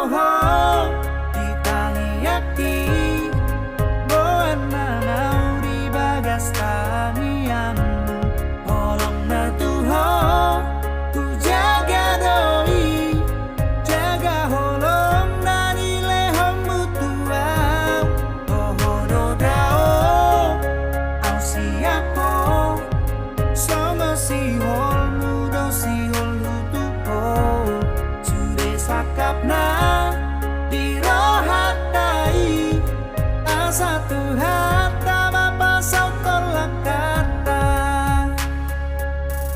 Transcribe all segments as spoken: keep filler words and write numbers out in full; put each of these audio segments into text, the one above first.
Ho di tangiangki, boan ma au di bagas tangiangmu. Holong na tu ho hujaga do i, jaga holong na nilehonmu tu au. Toho do dao, au siap ho. Songon siholmu do siholhu tu ho. Sude sangkapna di rohanta i, asa Tuhanta ma pasaut langkanta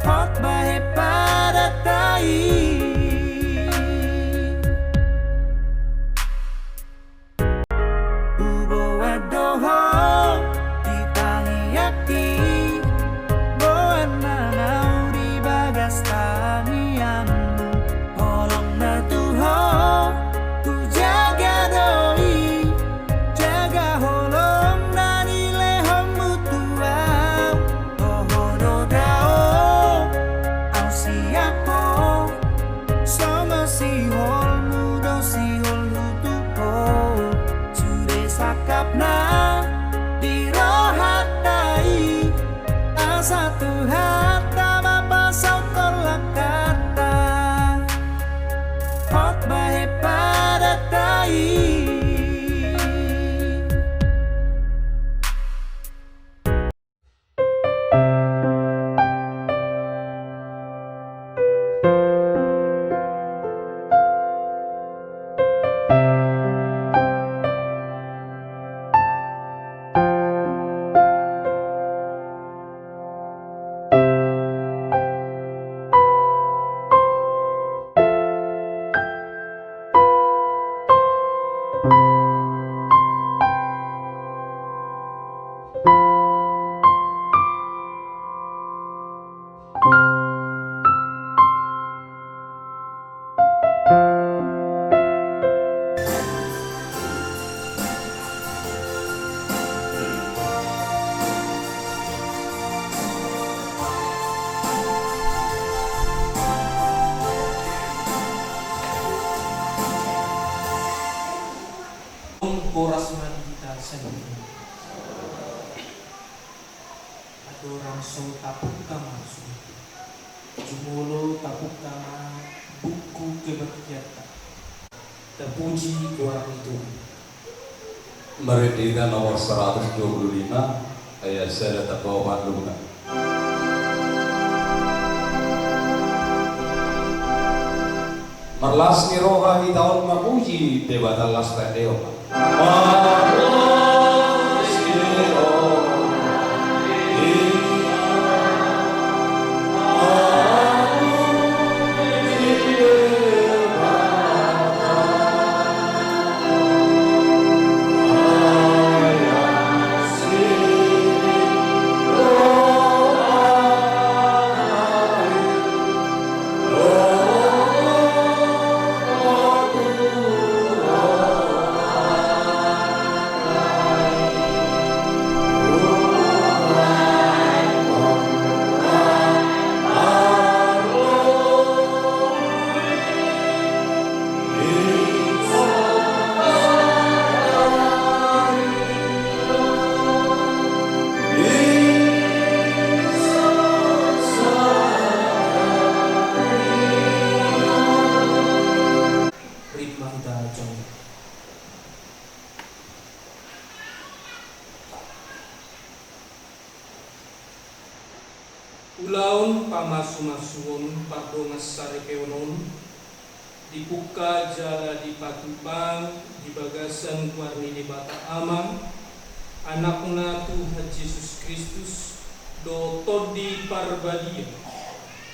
hot bahen padanta i. Huboan do ho di tangiangki, boan ma au di bagas tangiangmu. Holong na tu ho hujaga do i, jaga holong na nilehonmu tu au. Toho do dao, au siap ho. Songon siholmu do siholhu tu ho. Sude sangkapna di rohanta i, asa Tuhanta ma pasaut langkanta hot bahen padanta i. Horas ma di hita saluhutna. Andorang so tapungka ma sude, jumolo tapungka ma buku kebaktianta. Tapuji goar ni Tuhan. Marende hita nomor seratus dua puluh lima, ayat sada tamba opat luna. Marlas ni roha hita on mamuji Debata las ni Debata. Ulaon pamasumasuon pardongansaripeon on, dipungka jala dipatupa di bagasan goar ni Debata Ama, Anakna Tuhan Jesus Kristus, dohot Tondi Parbadia,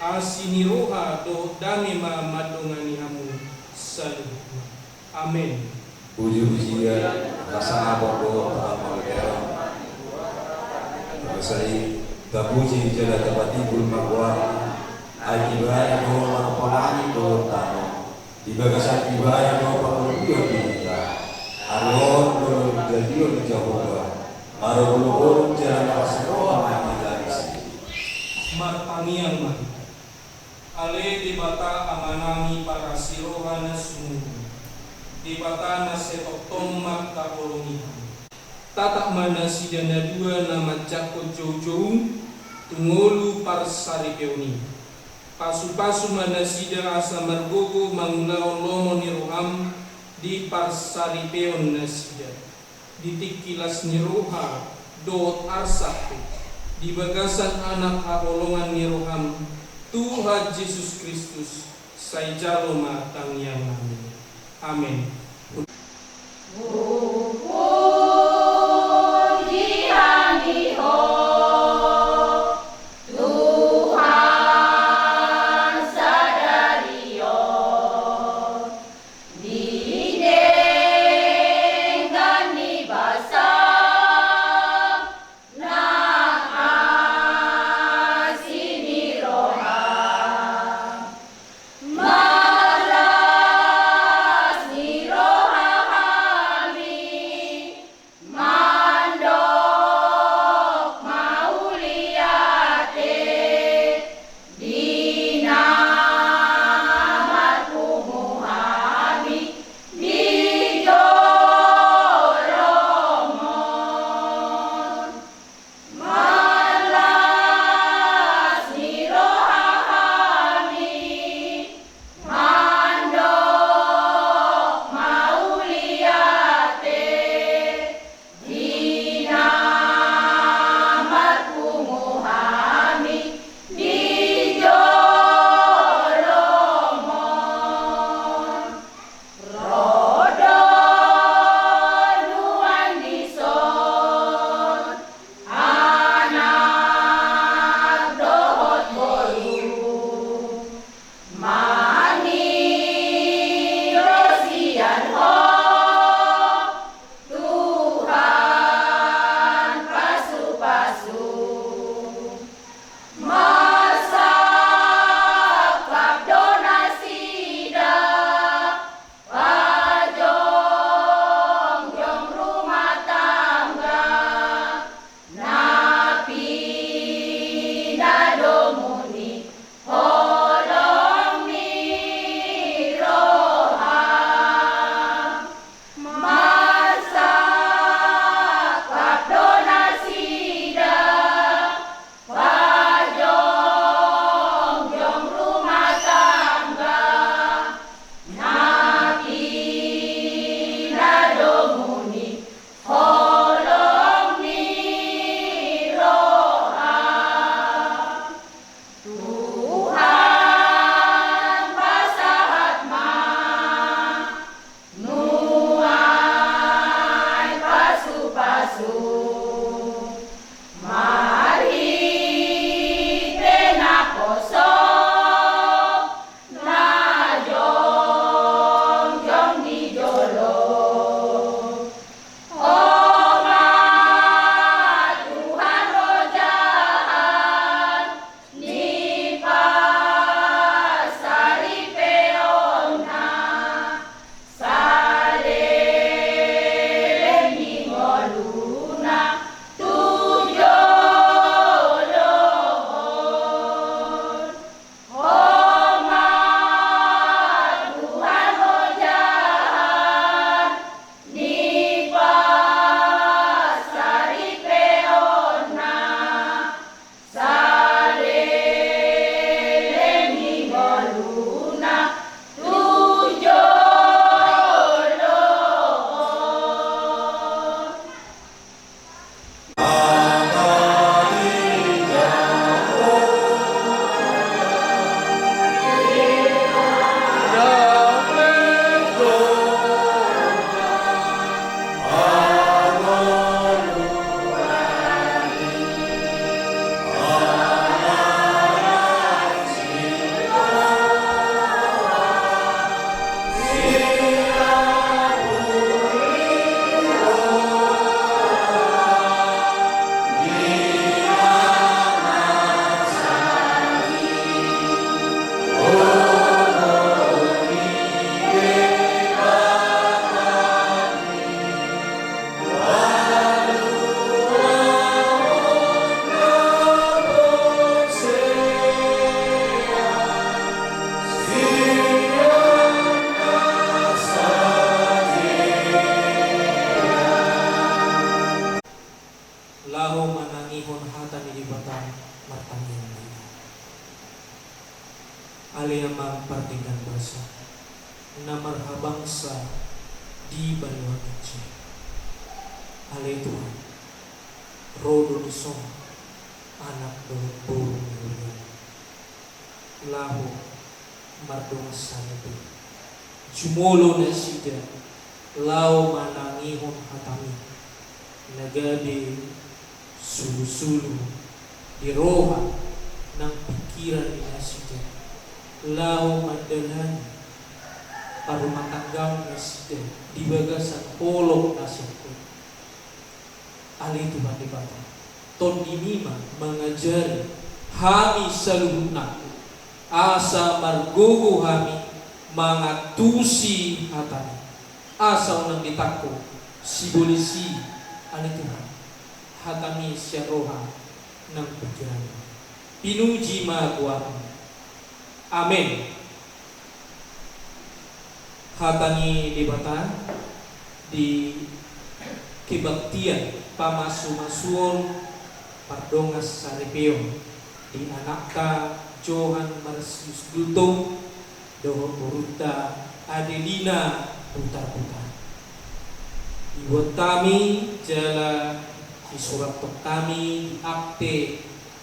asi ni roha dohot dame ma mandongani hamu saluhutna. Amen. Pujipujian, hasangapon dohot panganggolean. Molo sai tapuji jala tapatimbul ma goarna, ai dibahen do laho palangi dohot tano, di bagasan dibahen do pangolubion di hita. Ari on do laho dijadion Jahowa marolopolop jala marasi roha ma hita disi. Martangiang ma hita. Ale Debata Amanami parasi roha na sumurung, Debata na sai tongtong mangkaholongi hami. Tatap ma nasida na dua na manjangkon joujou tu ngolu parsaripeon i. Pasupasu ma nasida asa margogo mangulahon lomo ni roham di parsaripeon nasida. Di tingki las ni roha dohot arsak tu, di bagasan Anak haholongan ni roham, Tuhan Jesus Kristus, sai jalo ma tangiangnami. Amen. Puji hami Ho, Tuhan sadari on, di denggan ni basa nang asi ni roha, marlas ni na marhabangsa di banua ginjang. Ale Tuhan, ro do dison anak dohot boru ni huriaM, laho mardongan saripe. Jumolo nasida laho manangihon hataMi na gabe sulusulu di roha nang pingkiran ni nasida, laho mandalani parrumatanggaon nasida di bagasan holong na singkop. Ale Tuhan Debata, TondiMi ma mangajari hami saluhutna, asa margogo hami mangantusi hataMi, asa unang ditangko sibolis i, ale Tuhan, hataMi sian roha nang pingkiranMi. Pinuji ma goarMu. Amen. Hata ni Debata di kebaktian pamasumasuon pardongansaripeon di anakta Johan Marsius Gultom dohot borunta Adelina Butarbutar. Dibuat hami jala disurathon hami di akte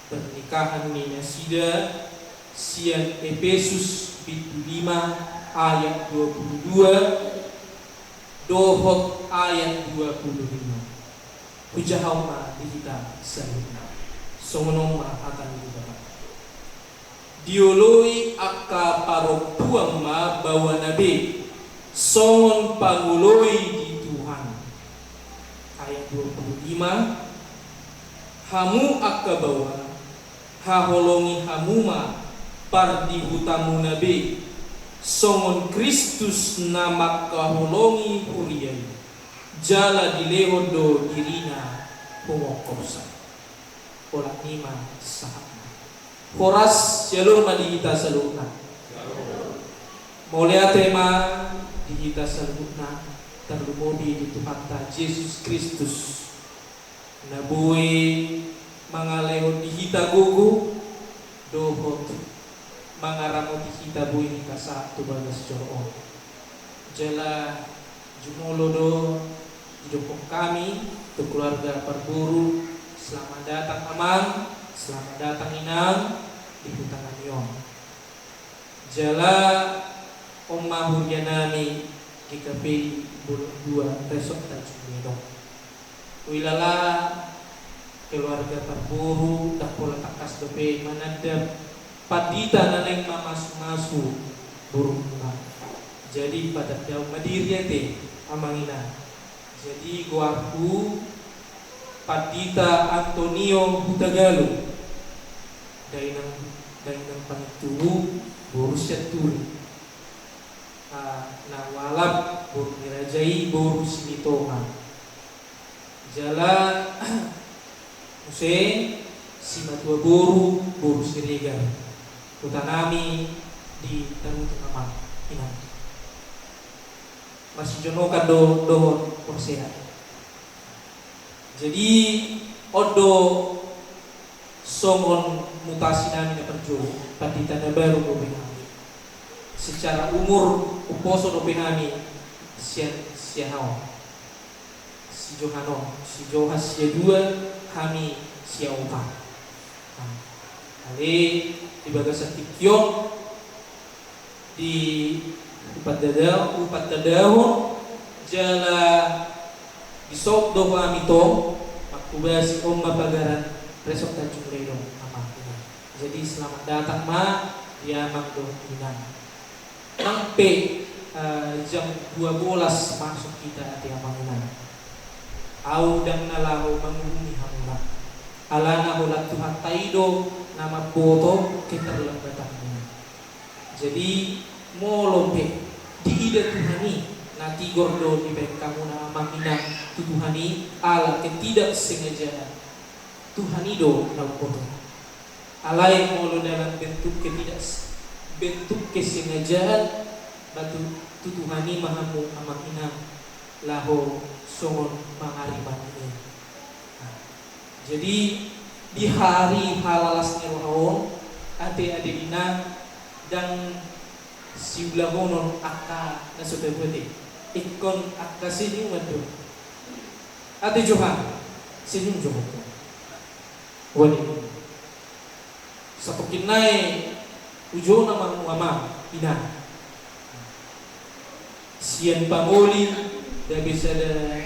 pernikahan ni nasida sian Epesus bindu lima ayat dua pulu dua dohot ayat dua pulu lima. Hujahahon ma di hita saluhutna. Songon on ma hata ni Debata. Dioloi angka parompuan ma baoana be songon pangoloi di Tuhan. Ayat dua pulu lima. Hamu angka baoa, haholongi hamu ma pardihutamuna be, songon Kristus na mangkaholongi huria i, jala dilehon do diriNa humongkopsa. Olat ni ma sahatna. Horas, syalom ma di hita saluhutna. Mauliate ma di hita saluhutna, tarlumobi di Tuhanta Jesus Kristus, na boi mangalehon di hita gogo dohot mangaramoti hita boi hita sahat tu bagas joro on. Jala jumolo do didokhon hami tu keluarga parboru, selamat datang Amang, selamat datang Inang di huta nami on. Jala on ma hurianami GKPI Bolon Dua Resort Tanjung Ledong. Huilala keluarga parboru ndang pola tangkas dope mananda pandita na naeng mamasumasu borumuna. Jadi patandaon ma diri ate, Amang Inang. Jadi goarhu Pandita Antonio Hutagalung, dainang, dainang Panintubu, boru Sianturi. Ah, na hualap boru ni raja i boru Silitonga. Jala muse simatua boru, boru Siregar. Hutanami di Tarutung Amang Inang. Masijonokan do dohot porsea. Jadi on do songon mutasinami na parjolo, pandita na baru dope hami. Secara umur umposo dope hami sian, sian on. Si Johan on, si Johan sia dua, hami sia opat. Nah, ale di bagasan tingki on di upat dada, upat dadahon jala disop do hami tong, mangkubasi on ma pagaran Resort Tanjung Ledong, Amang Inang. Jadi selamat datang ma di Amang dohot Inang. Nang pe, eh, jam dua belas masuk hita ate Amang Inang. Au ndang na laho manguhumi hamuna. Alana holan Tuhanta i do na mamboto keterlambatanmuna. Jadi molo pe diida Tuhan i, na tigor do dibaen hamuna Amang Inang tu Tuhan i ala ketidaksengajaan. Tuhan i do na umboto. Alai molo dalam bentuk ketidak, bentuk kesengajaan, ba tu, tu Tuhan i ma hamu Amang Inang laho songon pangariban i. Nah, jadi di hari halalas ni roha on, ate ade inang, ndang Siulahonon angka na so tabuat i. Ingkon angka senyuman do. Ate Johan, senyum jo ho. Waduh. Satongkin nai uju na ma hamu amang, inang. Sian pangoli, gabe sada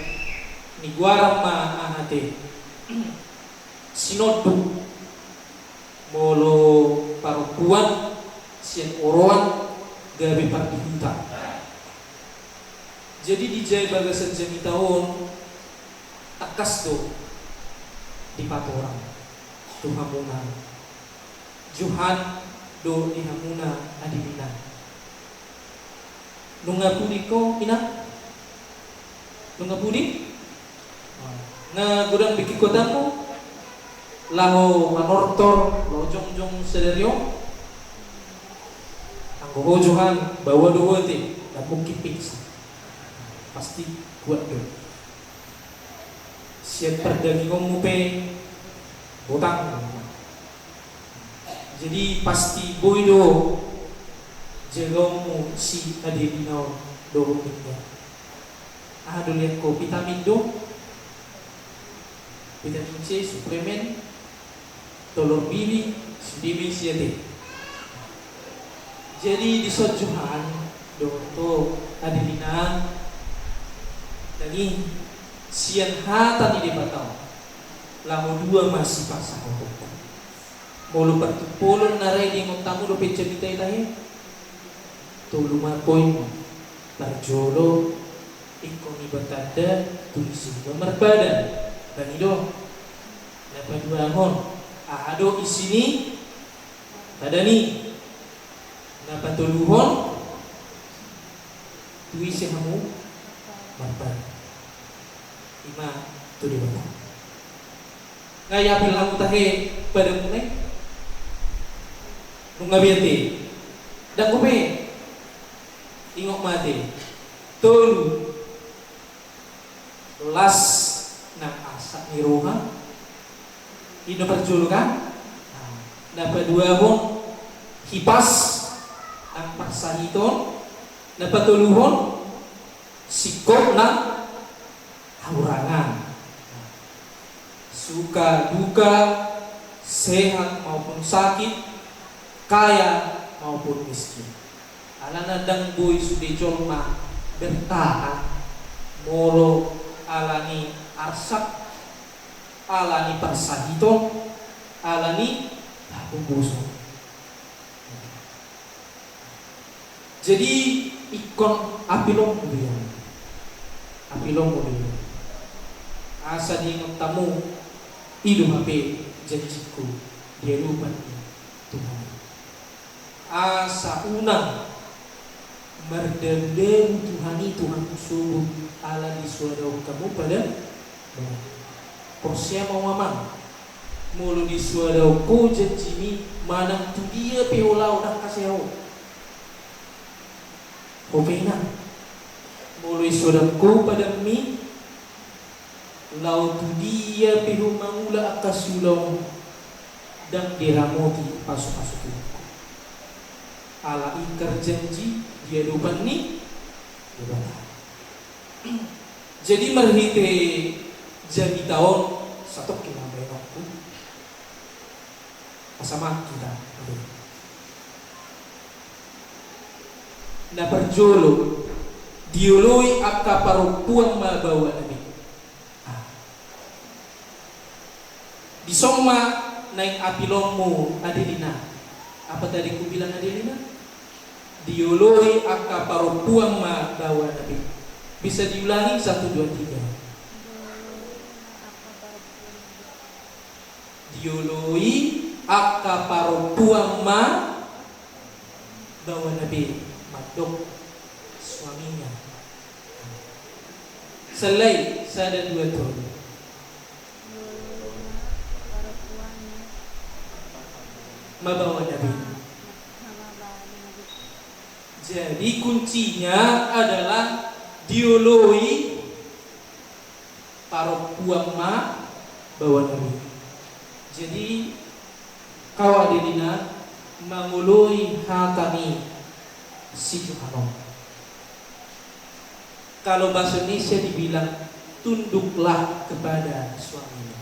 ni goaran ma aha ate. Sinonduk. Molo parompuan sian oroan gabe pardihuta. Jadi di jai bagasan jamita on tangkas do dipatorang tu hamuna Johan dohot di hamuna Adelina. Nunga pudi ho, inang? Nunga pudi? Nga godang bingkik hotanmu laho manortor, laho jongjong sadari on? Anggo ho Johan, baoa do ho ate, ndang mungkin pingsan. Pasti kuat do. Sian pardagingonmu pe botang. Jadi pasti boi do jagaonmu si Adelina on dohot ninna. Aha do lean ho, vitamin do? Vitamin C, suplemen, tolor bibi, sude be isi ate. Jadi dison Johan dohot ho Adelina, daging sian hata ni Debata on. Laho dua ma sipasahatonku. Molo partumpolon na ro di ingotanmu dope jamita i tahe, tolu ma poin. Parjolo, ingkon iba tanda tu ise iba marpadan. Bani do. Na paduahon, aha do isi ni padan i. Na patoluhon, tu ise hamu marpadan. Ima tu Debata. Nga iapil hamu tahe padanmuna i? Nunga be ate. Ndang dope. Ingot ma ate. Tolu. Las nang arsak ni roha. I do parjolo kan? Na paduahon hipas nang parsahiton. Na patoluhon singkop nang hahurangan. Suka duka, sehat maupun sakit, kaya maupun miskin. Alana ndang boi sude jolma bertahan molo ala ni arsak, ala ni parsahiton, ala ni hapogoson. Jadi ingkon apilonmu do i. Apilonmu do i. Asa diingot hamu, i do hape janjingku di adopan ni Tuhan. Asa unang mardabudabu Tuhan i tu hamu sogot ala disoadahon hamu padan. Porsea ma ho amang. Molo disoadahon ho janjimi, manang tu dia pe ho laho, ndang hasea ho. Ho pe inang. Molo disoadahon ho padanmi, laho tu dia pe ho mangula angka siulaonmu, ndang diramoti pasupasu Tuhan. Ala ingkar janji di adopan ni Debata. Jadi marhite jamita on, satongkin ma baenonku. Pasahat hita. Na parjolo, dioloi angka parompuan ma baoa na be. Ah. Dison ma naeng apilonmu Adelina. Apa tadi kubilang Adelina? Dioloi angka parompuan ma baoa na be. Bisa diulangi, satu, dua, tiga. Dioloi angka parompuan ma baoa na be, mandok suaminya. Sallai, sada, dua, tolu. Ma baoa na be. Jadi kuncinya adalah dioloi parompuan ma baoa na be. Jadi, kau Adelina, mangoloi hata ni Si Johan on. Kalau bahasa Indonesia dibilang, "Tunduklah kepada suamimu."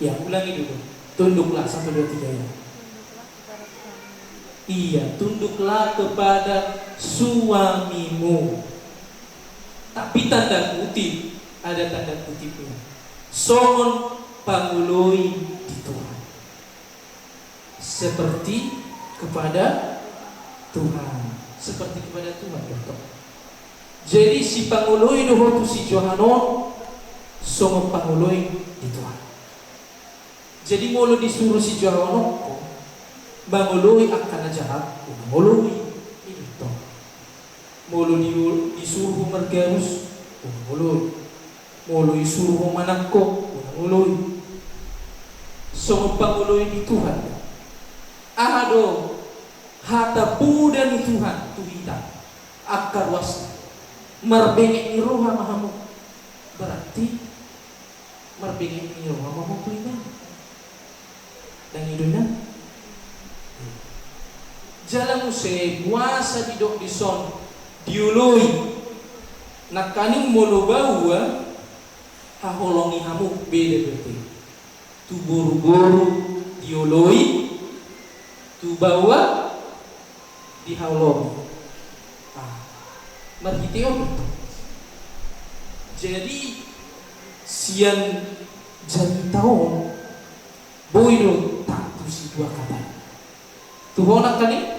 Ya, ulangi dulu. Tunduklah, satu, dua, tiga, ya. Iya, tunduklah kepada suamimu. Tapi tanda kutip, ada tanda kutipnya. Songon pangoloi di Tuhan. Seperti kepada Tuhan. Seperti kepada Tuhan, betul. Jadi, sipangoloi do ho tu si Johan on, songon pangoloi di Tuhan. Jadi, molo disuru si Johan on mangoloi angka na jahat, mangoloi. Ini betul. Molo di-, disuru ho margabus, unang oloi. Molo disuru ho manangko, unang oloi. Songon pangoloi ni Tuhan. Aha do hata poda ni Tuhan tu hita? Angka ruasna. Marbenget ni roha ma hamu. Berarti marbenget ni roha ma hamu tu inang. Dang i do inang. Jala muse boasa didok dison dioloi? Nangkaning molo baoa haholongi hamu, beda berarti. Tu boruboru dioloi, tu baoa dihaholongi. Ah, marhite on. Jadi, sian jamita on, boi do taantusi dua hata i. Tu ho nangkaning,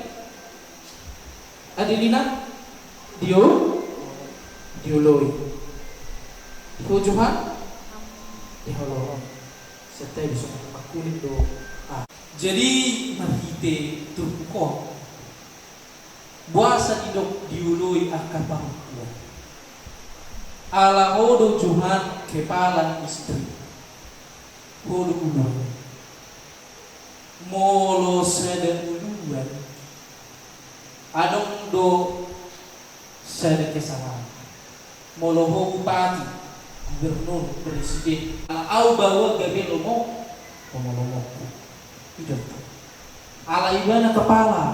Adelina, dio-, dioloi. Ho Johan, dihaholongi. Setta i bisa mangkuling do. Ah. Jadi, marhite turpuk on, boasa didok dioloi angka parompuan? Ala ho do Johan kepala istri. Ho do uluan. Molo sada uluan, adong do sada kesalahan. Molo ho bupati, gubernur, presiden, ala au baoa gabe lomo, lomo-lomongku. I do. Ala ibana kepala,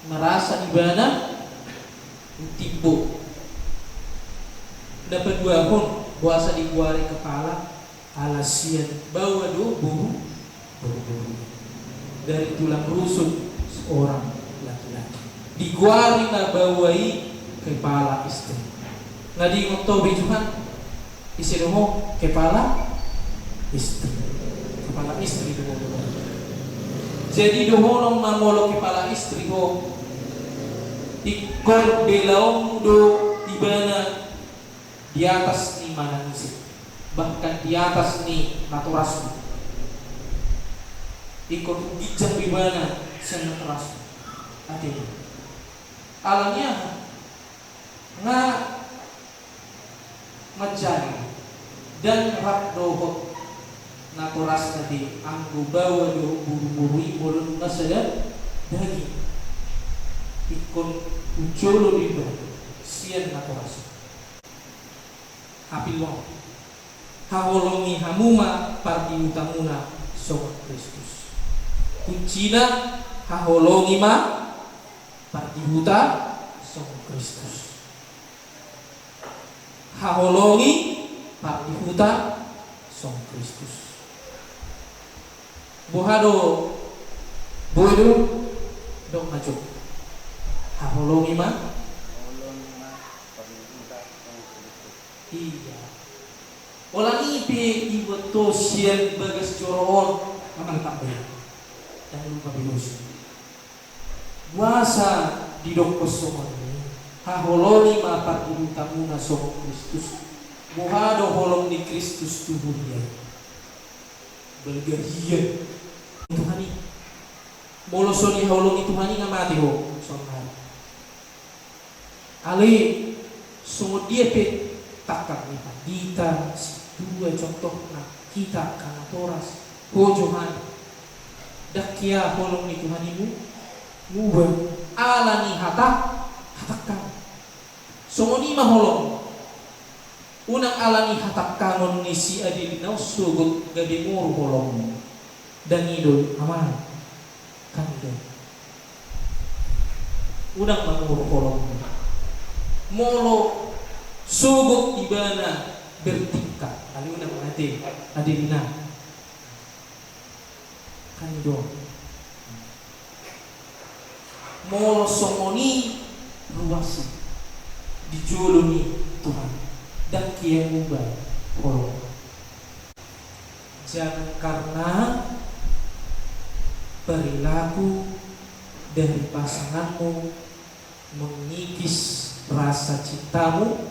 merasa ibana timbo. Na paduahon, boasa digoari kepala? Ala sian baoa do boru, boruboru. Dari tulang rusuk seorang laki-laki. Digoari ma baoa i kepala istri. Nga diingot ho be Johan? Ise do ho? Kepala istri. Kepala istri do ho. Jadi dohonon ma molo kepala istri ho, ingkon belaonmu do ibana di atas ni manang ise, bahkan di atas ni natorasmu. Ingkon huginjang do ibana sian natorasmu. Ate. Alani aha? Nga manjadi ndang rap dohot natorasna be anggo baoa dohot boruboru i molo nunga sada daging. Ingkon hujolo do ibana sian natorasna. Hapilon. Haholongi hamu ma pardihutamuna songon Kristus. Kuncina, haholongi ma pardihuta songon Kristus. Haholongi pardihuta songon Kristus. Boha do, boi do, dok na jo. Haholongi ma. Haholongi ma pardihuta songon Kristus. Iya. Holan i pe dibuat ho sian bagas joro on, amang tambai. Jangan lupa belusi. Boasa didokkon songon i, haholongi ma pardihutamuna songon Kristus. Boha do holong ni Kristus tu huria i? Balga hian. Tuhan i. Molo so dihaholongi Tuhan i nga mate ho, sonari. Alai songon dia pe tangkang ni pandita, sintua, contohna hita angka natoras, ho Johan, ndang hea holong ni Tuhan i mu-, muba, alani hata, hatangkang. Songon i ma holong. Unang alani hatangkangon ni si Adelina on sogot gabe moru holong. Ndang i do, amang. Kan i do. Unang mangur holong. Molo sogot ibana bertingkah, alai unang mate, hadirin. Kan i do. Molo songon i ruas i di jolo ni Tuhan, ndang hea muba holong. Jangan karena perilaku dari pasanganmu mengikis rasa cintamu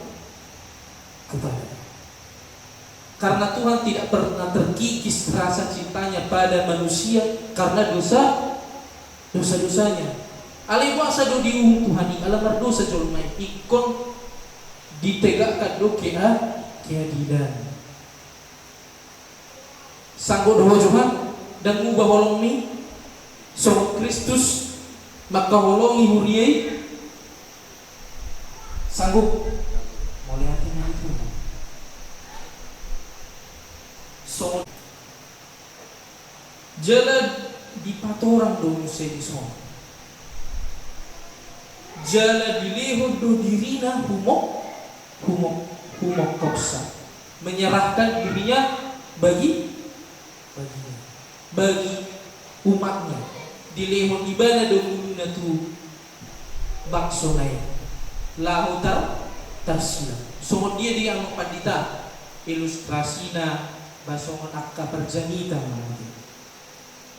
kepada. Karena Tuhan tidak pernah terkikis rasa cintanya pada manusia karena dosa, dosa-dosanya. Alai boasa do diuhum Tuhan i? Ala mardosa jolma i, ingkon ditegakkan do kea-, keadilan. Sanggup do ho Tuhan, ndang muba holongmi, songon Kristus mangkaholongi huria i? Sanggup? Mauliate ma di Tuhan. Songon jala dipatorang do muse dison. Jala dilehon do dirina humok, humok, humok kopsa. Menyerahkan dirinya bagi, baginya, bagi umatnya. Dilehon ibana do ngoluna tu bangsona i laho tar-, tarsilang. Songon dia di amang pandita ilustrasina, ba songon angka parjangita ma.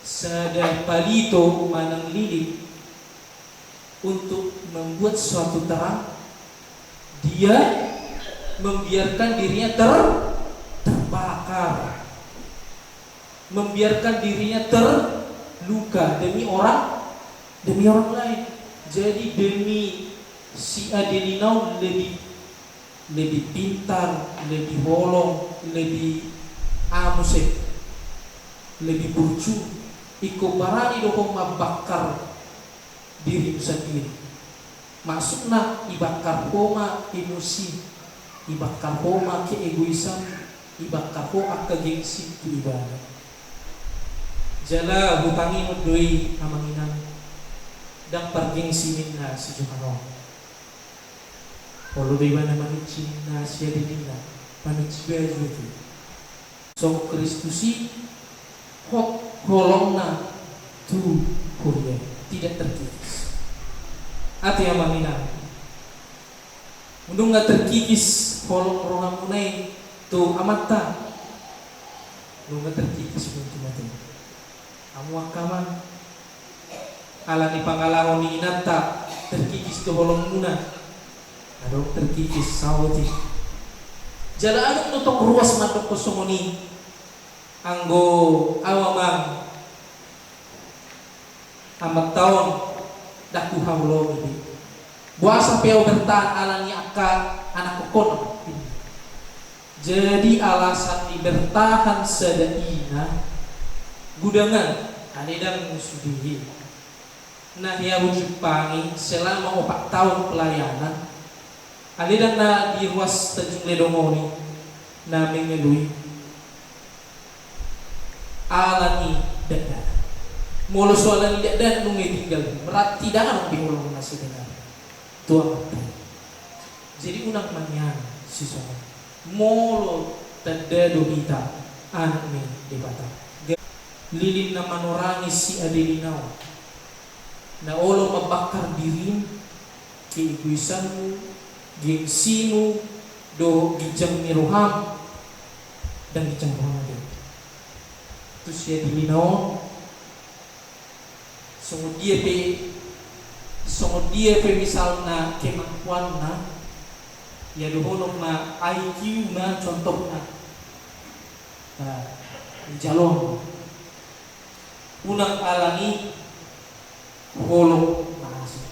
Sada palito manang lilin untuk membuat suatu terang, dia membiarkan dirinya ter-, terbakar, membiarkan dirinya terluka demi orang, demi orang lain. Jadi demi si Adelina on lebih, lebih pintar, lebih holong, lebih, ah, muse, lebih burju. Ingkon barani do ho mambakar dirimu sandiri. Maksudna, ibakar ho ma emosi, ibakar ho ma keegoisan, ibakar ho angka gengsi tu ibana. Jala hutangihon do i, amang inang, ndang pargengsi ninna si Johan on. Olo do ibana manuci ninna si Adelina, manuci baju itu. Songon Kristus i, hot holongna tu huria, tidak terkikis. Ate amang inang, nunga terkikis holong rohamuna i tu amanta, nunga terkikis mungkin ate. Hamu angka amang, ala ni pangalaho ni inanta terkikis do holongmuna. Adong terkikis saotik. Jala adong do tong ruas mandokkon songon i. Anggo au amang, amanta on ndang huhaholongi be. Boasa pe au bertahan ala ni angka anak kokkon. Jadi alasan ni bertahan sada ina, gudangan, ale ndang sude i. Na hea hujumpangi selama opat tahun pelayanan, ale ndang na di ruas Tanjung Ledong on i na mengeluh i. Ala ni dakdanak. Molo so ala ni dakdanak nunga tinggal, berarti ndang adong be holong na sebenarna tu amanta i. Jadi unang mangiangi sisongon. Molo tanda do hita anak ni Debata. Lilin na manorangi si Adelina on. Na olo mambakar dirim, keegoisanmu, gengsimu, dohot ginjang ni roham, ndang ginjang rohana be. Tu si Adelina on, songon dia pe, songon dia pe misalna kemampuanna, ia dohonon ma I Q na contohna. Nah, dijalo. Unang ala ni holong na asing.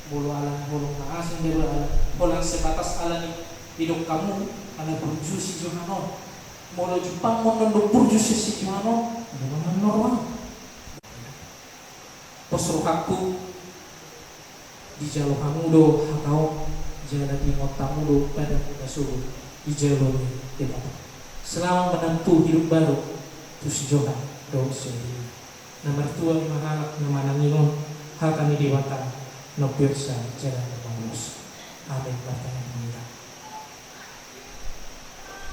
Molo ala ni holong na asing, dia ala, holan sebatas ala ni didok hamu, ala burju si Johan on. Molo jumpang mon ndang burju si, si Johan on, dia mangan normal. Pos rohangku, dijalo hamu do hata on, jala diingot hamu do padanmu na sogot dijalo ni Debata. Selamat menempuh hidup baru tu si Johan dohot si Adelina. Na martua i ma halak na manangihon hata ni Debata. Nang persa jalan na maulos. Amin. Martangiang ma hita.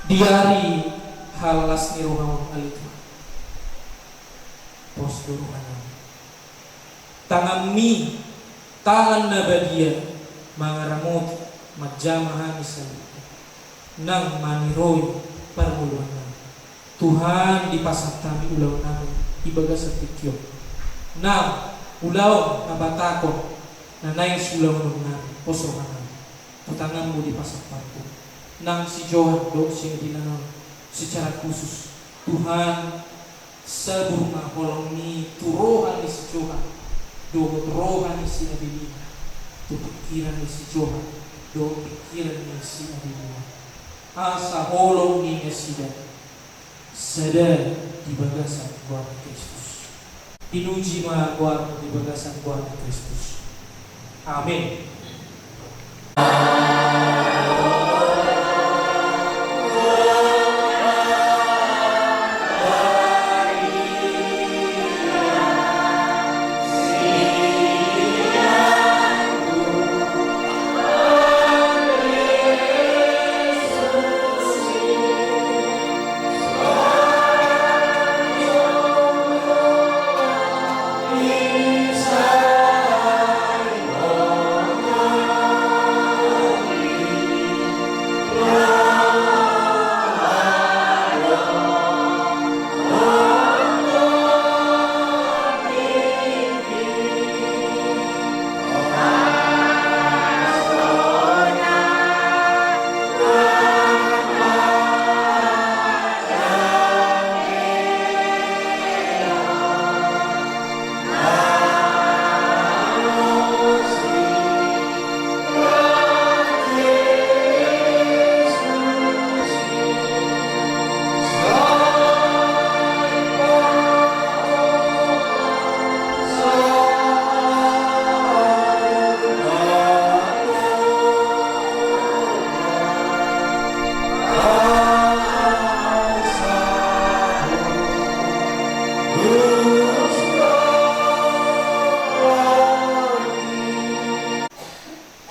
Di ari halas ni roha-Mu ale Tuhan, pos do roha-Mu. Tangan-Mi, tangan na badia, mangaramoti, manjama hami saluhutna, nang maniroi parngoluan-nami. Tuhan, dipasahat hami ulaon-nami di bagasan tingki on. Nang ulaon habatahon na naeng siulahonon-nami, pos roha-nami. Tu tangan-Mu dipasahat hami. Nang si Johan dohot si Nadina on secara khusus. Tuhan, sabur ma holong-Mi tu roha ni si Johan dohot roha ni si Nadina, tu pikiran ni si Johan dohot pikiran ni si Nadina. Asa holong ni nasida sada di bagasan goar ni Kristus. Pinuji ma goar-Mu di bagasan goar ni Kristus. Amin.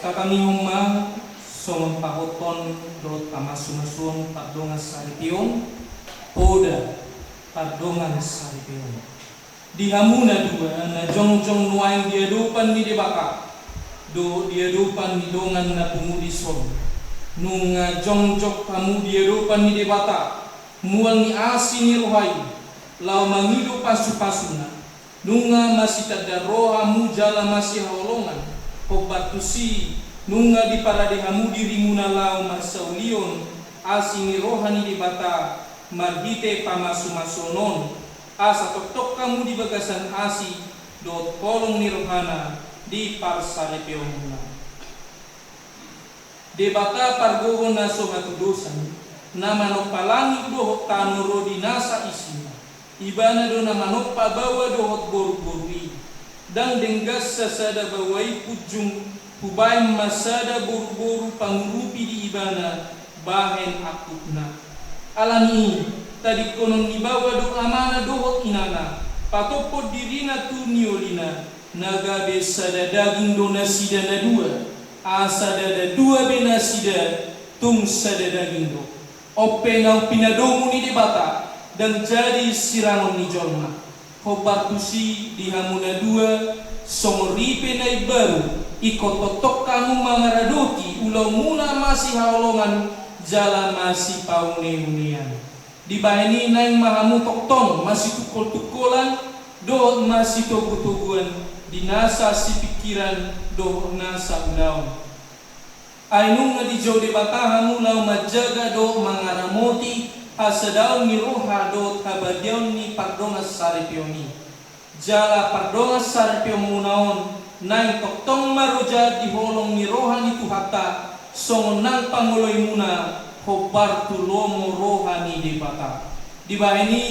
Tatangihon ma songon pahothon dohot pamasumasuon pardongansaripeon, poda pardongansaripeon. Di hamu na dua na jongjong nuaeng di adopan ni Debata dohot di adopan ni dongan na pungu dison, nunga jongjong hamu di adopan ni Debata mual ni asi ni roha i, laho mangido pasupasuna, nunga masitanda roha hamu jala masihaholongan, hombar tusi nunga diparade hamu dirimuna laho marsaulion asi ni roha ni Debata marhite pamasumasuon on, asa tongtong hamu di bagasan asi dohot holong ni rohana di parsaripeonmuna. Debata pargogo na so hatudosan, na manompa langit dohot tano ro di nasa isina, Ibana do na manompa baoa dohot boruboru i. Ndang denggan sasada baoa i punjung, hubaen ma sada boruboru pangurupi di Ibana bahen angkupna. Alani i, tadingkonon ni baoa do amana dohot inana, patophon dirina tu niolina, na gabe sada daging do nasida na dua. Asa ndada dua be nasida, tung sada daging do. On pe naung pinadomu ni Debata, ndang jadi sirangon ni jolma. Hombar tusi di hamu na dua, songon ripe na imbaru, ingkon tongtong hamu mangaradoti ulaonmuna masihaholongan jala masipauneaunean. Dibahen i naeng ma hamu tongtong masitungkoltungkolan dohot masitogutoguan di nasa sipingkiran dohot nasa ulaon. Ai nunga dijou Debata hamu laho manjaga dohot mangaramoti hasadaon ni roha dohot habagiaon ni pardongansaripeon i. Jala pardongansaripeonmuna on naeng tongtong marojahan di holong ni roha ni Tuhanta, songon nang pangoloimuna hombar tu lomo roha ni Debata. Dibahen i,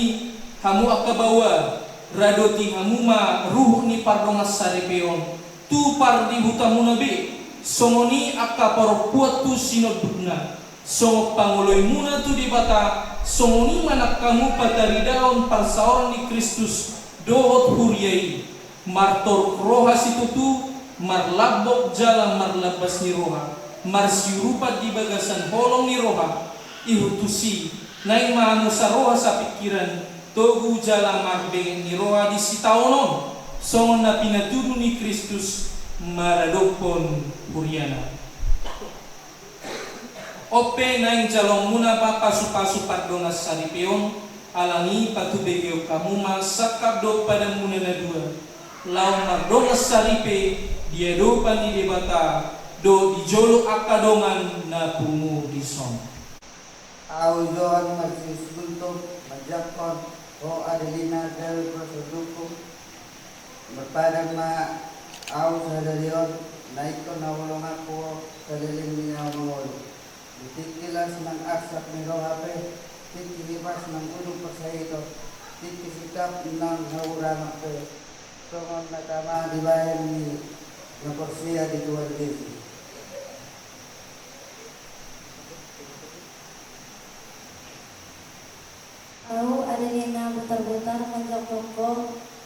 hamu angka baoa, radoti hamu ma ruhut ni pardongansaripeon tu pardihutamuna be, songon i angka parompuan tu sinondukna, songon pangoloimuna tu Debata, songon i ma nang hamu pataridahon parsaoran ni Kristus dohot huria i, martoruk roha situtu, marlambok jala marlambas ni roha, marsiurupan di bagasan holong ni roha, ihut tusi, naeng ma hamu saroha sapingkiran, togu jala marbenget ni roha di sitaonon, songon na pinatudu ni Kristus maradophon huriana. On pe naeng jaloonmuna ma pasupasu pardongansaripeon, alani patubegeon hamu ma sangkap dohot padanmuna na dua, laho mardongan saripe di adopan ni Debata dohot di jolo angka dongan na pungu dison. Ahu Johan Marsius Gultom manjangkon ho Adelina gabe puasa dukung. Marpadan ma ahu sadari on na ingkon haholonganku ho saleleng ni nyawa mangolu. Di tingki las nang arsak ni roha pe, tingki hipas nang ujung parsahiton, tingki sikap nang hahurangan pe, songon na tama dibahen ni na porsea di Tuhan Jesus. Ahu Adelina Butarbutar manjangkon ho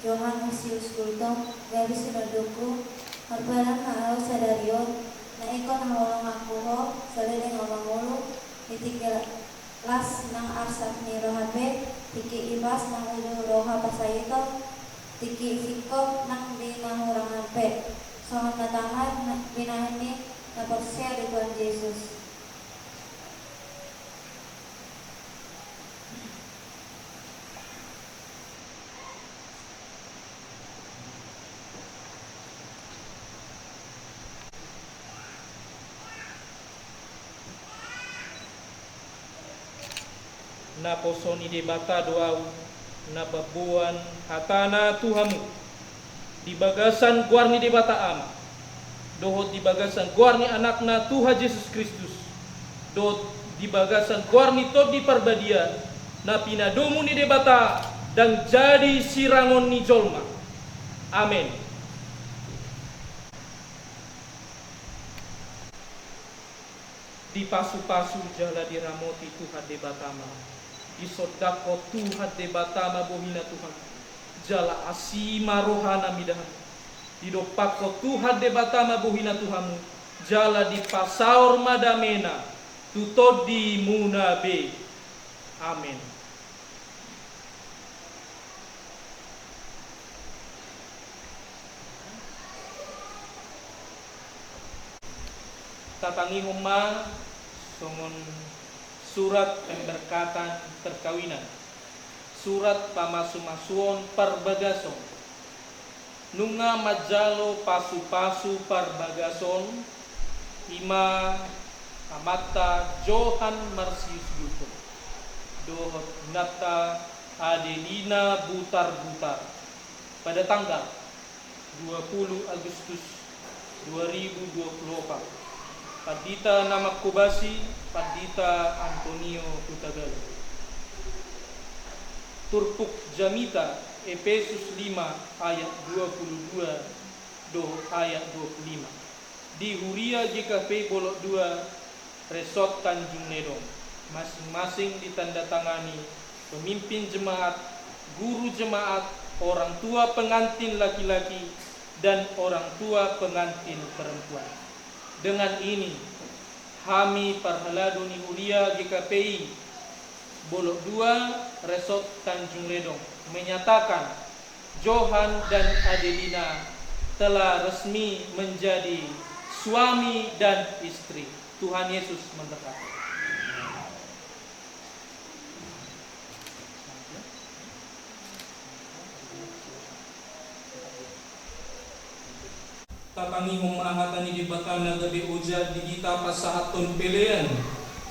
Johan Marsius Gultom gabe sinondukku. Marpadan ma ahu sadari on na ingkon haholonganku ho saleleng nyawa mangolu. Di tingki las nang arsak ni roha pe, tingki hipas nang ujung roha parsahiton, tingki singkop nang di na hurangan pe, songon na tama na binahen ni na porsea di Tuhan Jesus. Naposo ni Debata do ahu, na mamboan hatana tu hamu. Di bagasan goar ni Debata Ama, dohot di bagasan goar ni Anakna Tuhan Jesus Kristus, dohot di bagasan goar ni Tondi Parbadia, na pinadomu ni Debata, ndang jadi sirangon ni jolma. Amen. Dipasupasu jala diramoti Tuhan Debata ma. Disondangkon Tuhan Debata ma bohina tu hamu, jala asi ma rohana mida hamu. Didompakkon Tuhan Debata ma bohina tu hamu, jala dipasaor ma damena tu tondimuna be. Amen. Tatangihon ma songon surat pemberkatan perkawinan, surat pamasumasuon parbagason. Nunga manjalo pasupasu parbagason, i ma amanta Johan Marsius Gultom dohot inanta Adelina Butarbutar, pada tanggal dua puluh Agustus dua ribu dua puluh opat. Pandita na mangkobasi, Pandita Antonio Hutagalung. Turpuk jamita, Epesus lima ayat dua puluh dua dohot ayat dua puluh lima. Di huria G K P Bolok dua, Resort Tanjung Ledong, masing-masing ditandatangani pemimpin jemaat, guru jemaat, orang tua pengantin laki-laki, dan orang tua pengantin perempuan. Dengan ini, hami parhalado ni huria G K P I Bolok dua, Resort Tanjung Ledong, menyatakan Johan dan Adelina telah resmi menjadi suami dan istri. Tuhan Yesus memberkati. Tatangihon ma hata ni Debata na gabe oja di hita pasahathon pelean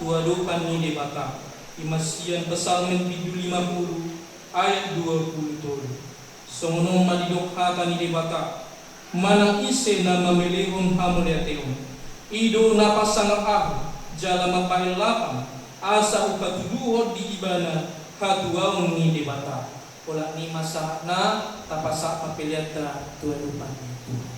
tu adopan ni Debata. I ma sian Psalmen bindu lima pulu ayat dua pulu tolu. Songon on ma didok hata ni Debata, manang ise na mamelehon hamauliateon, i do na pasangap ahu, jala mambahen lapang, asa hupatuduhon di ibana hatuaon ni Debata. Holan i ma sahatna, tapasahat ma peleanta tu adopan ni Tuhan.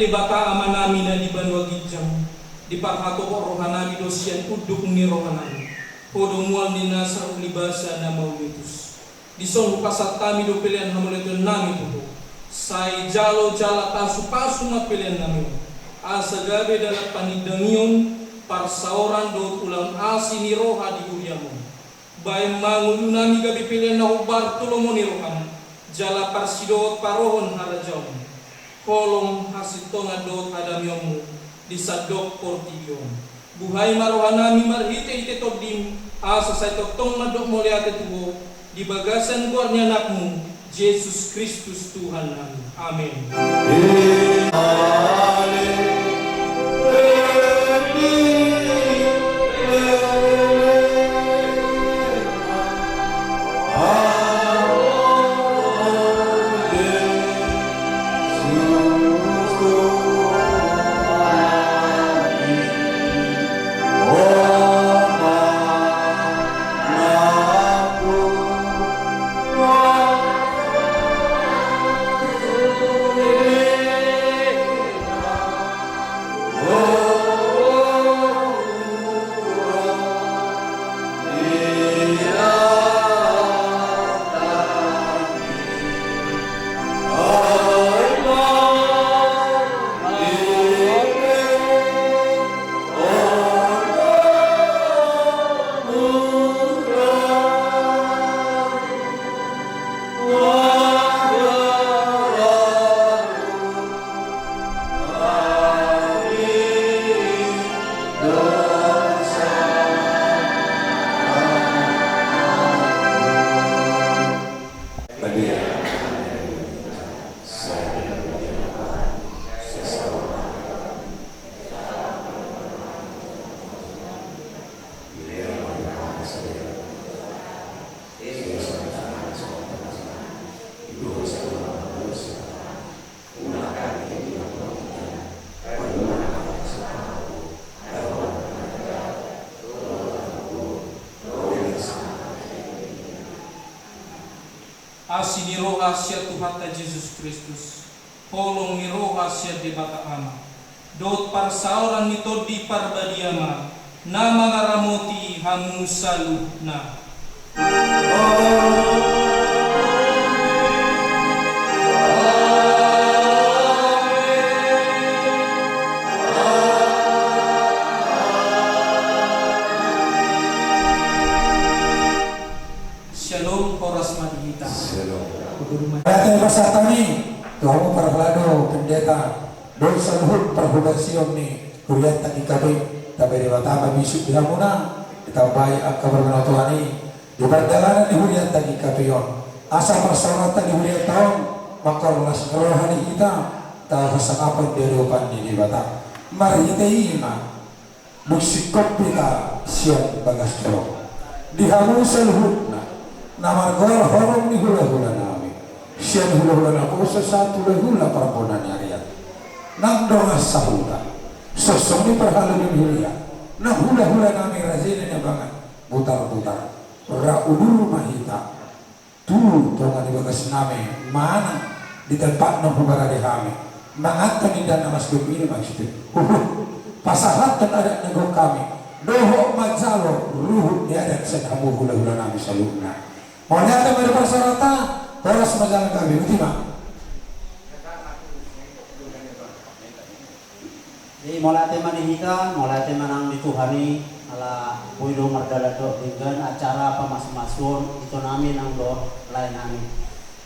Debata Amanami na di banua ginjang, diparhatopot rohanami do sian unduk ni rohanami Ho do mual ni nasa uli basa na mauliutus. Dison hupasahat hami do pelean hamauliatennami tu Ho. Sai jalo jala pasupasu ma peleannami on, asa gabe dalan panindangion, parsaoran dohot ulaon asi ni roha di huriam on. Baen ma ngolunami gabe pelean na hombar tu lomo ni roham, jala parsidohot parohon harajaon, holong hasintongan dohot hadamionmu di sandok portibi on. Buhai ma rohanami marhitehite Tondim, asa sai tongtong mandok mauliate tu Ho di bagasan goar ni Anakmu, Jesus Kristus Tuhannami. Amen. Asi ni roha sian Tuhanta Jesus Kristus, holong ni roha sian Debata Ama, dohot parsaoran ni Tondi Parbadia ma na mangaramoti hamu saluhutna. Shalom, horas ma di hita. Shalom. Udur ma. Ate pasahat hami tu hamu parhalado, pendeta, dohot saluhut parhubasion ni hurianta GKPI, tabe Debata ma bisuk di hamuna, ditambai angka parmanotoan i di pardalanan ni hurianta GKPI on. Asa parsaoranta di hurianta on mangkorhon las ni roha di hita, tapasangaphon di adopan ni Debata. Marhite i ma dung singkop hita sian bagas joro. Di hamu saluhutna na margoar horong ni hulahulanami, sian hulahula naposo sahat hulahula parbonaan ni arian, nang dongan sahuta, sosong ni parhalado ni huria, nang hulahulanami raja ni abangan Butarbutar, ra udur ma hita tu tonga ni bagasnami manang di tempat na huparade hami, manganhon indahan na masuk i, maksudna huhut pasahathon adat na gok hami, dohot manjalo ruhut ni adat sian hamu hulahulanami saluhutna. Mauliate ma di parsaoranta, horas ma jala gabe, botima. Jadi mauliate ma di hita, mauliate ma nang di Tuhan i, ala boi do mardalan dohot denggan acara pamasumasuon itonami nang dohot laenami.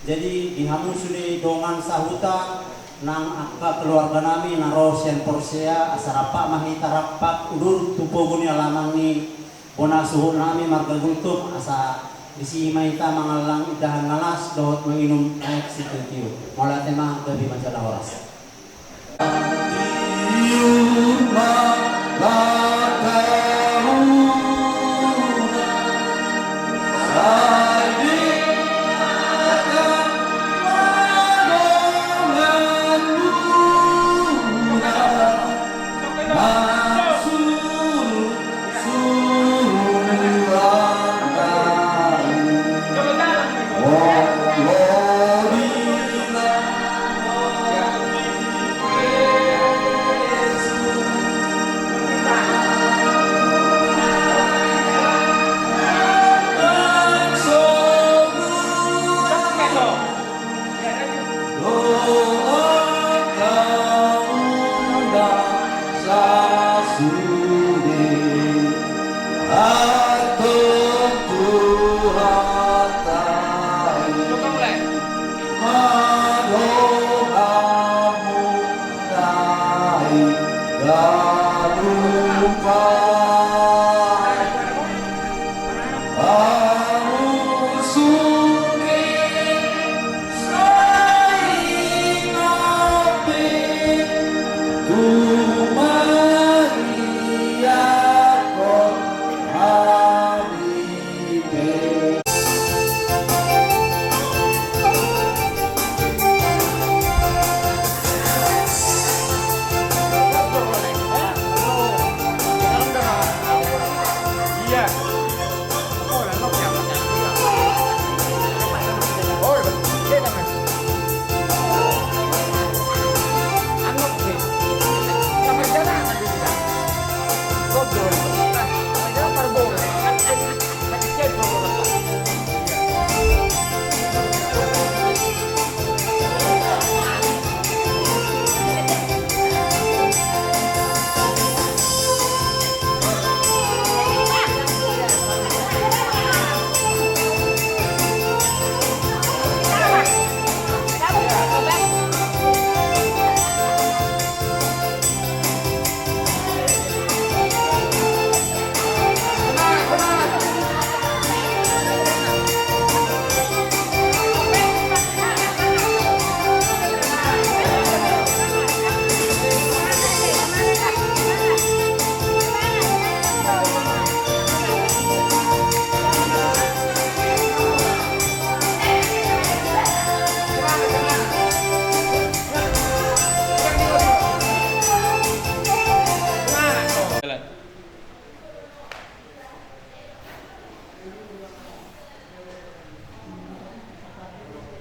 Jadi di hamu sude dongan sahuta nang angka keluarganami na ro sian Porsea, asa rampak ma hita rampak udur tu pogu ni alaman ni bona suhutnami marga Gultom, asa disi ma hita mangallang indahan na las dohot manginum aek sitiotio. Mauliate ma, gabe ma jala horas.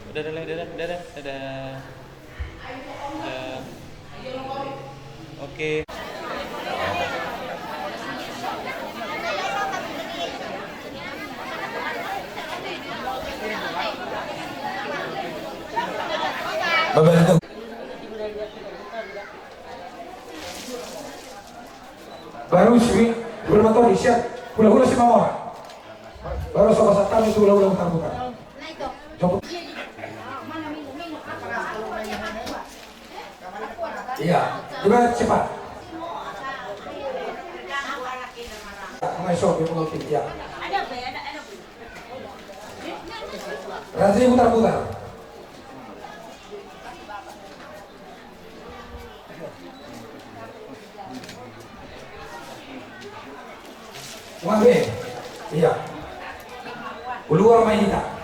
Dadah, dadah, dadah, dadah, dadah. Dadah. Oke. Bapak itu. Baru si, belum tahu di siap. Hula-hula si Mamora. Baru sobat satpam itu hula-hula mutar-mutar. Coba. Iya, coba cepat. Mengesok, dia mengerti, iya. Razia mutar-mutar. Wah, be. Iya. Keluar main kita.